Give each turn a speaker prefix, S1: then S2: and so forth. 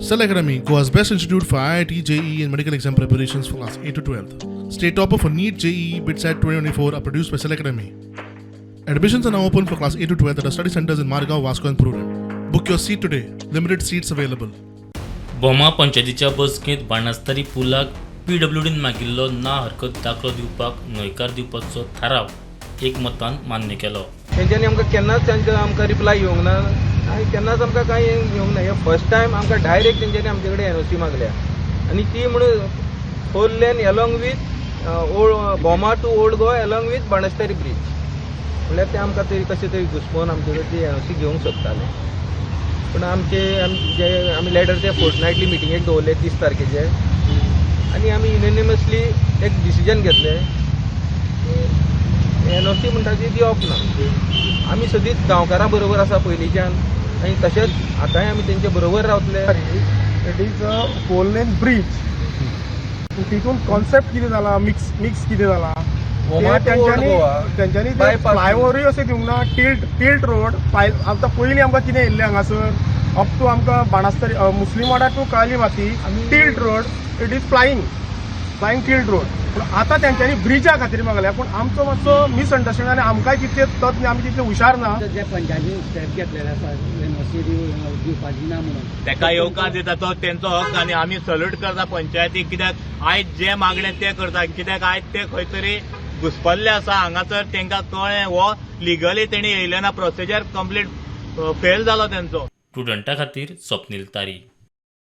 S1: Cell Academy, Goa's best institute for IIT, JEE, and medical exam preparations for class 8 to 12. State topper for NEET, JEE, BITSAT 2024 are produced by Cell Academy. Admissions are now open for class 8 to 12 at our study centers in Margao, Vasco, and Prudent. Book your seat today. Limited seats available.
S2: Bhoma पंचायतीच्या बसकेंत बाणस्तारी पुलाक पीडब्ल्यूडीन मागिल्लो ना हरकत दाखलो दिवपाक न्हयकार दिवपाचो थाराव एकमतान मान्य केलो.
S3: तेंच्यांनी आमकां केन्नाच तांचो आमकां रिप्लाय येवंक ना आनी केन्नाच आमकां कांय येवंक ना. हे फर्स्ट टायम आमकां डायरेक्ट तेंच्यांनी आमचे कडेन एनओसी मागल्या आनी ती म्हणून four lane along with old Bhoma to Old Goa along with Banastari bridge. म्हणल्यार ते आमकां तरी कशें तरी घुसपोवन आमचे कडेन ती एनओसी घेवंक सोदताले. पूण आमचे जे आमी लेटर ते फोर्टनायटली मिटिंगेक दवरले 30 तारखेचे आनी आमी युनेनिमसली एक डिसिजन घेतलें की एनओसी म्हणटा ती दिवप ना. आमी सदींच गांवकारां बरोबर आसा पयलींच्यान आनी तशेंच आतांय आमी तेंचे बरोबर रावतले.
S4: It is a four lane bridge. तितून कॉन्सेप्ट कितें जाला, मिक्स मिक्स कितें जाला
S3: Bhoma
S4: ते
S3: to Old
S4: तेंच्यांनी
S3: Goa,
S4: तेंच्यांनी ते
S3: bypass.
S4: फ्लायओवरूय अशें दिवंक ना. टिल्ट टिल्ट रोड आतां पयलीं आमकां कितें येयल्लें हांगासर अप टू आमकां बाणस्तारी, मुस्लीम वाडा टू काली माती tilt road, it is flying flying tilt road. पूण आतां तेंच्यांनी ब्रिजा खातीर मागल्या. पूण आमचो मातसो मिसअंडरस्टँडिंग आनी आमकांय तितले तज्ञ, आमी तितले हुशार ना.
S5: जे पंचायतीन स्टेप घेतलेले आसा एनओसी दिवपाची ना म्हणून,
S6: तेका येवकार दिता. तो तेंचो हक्क आनी आमी सल्यूट करता पंचायतीक, कित्याक आयज जे मागणे ते करता, कित्याक आयज ते खंय तरी घुसपल्ले आसा हांगासर. तेंकां कळ्ळें हो लिगली तेणी येयले ना, प्रोसिजर कंप्लीट फेल जालो तेंचो.
S2: स्टुडंटा खातीर स्वप्नील तारी.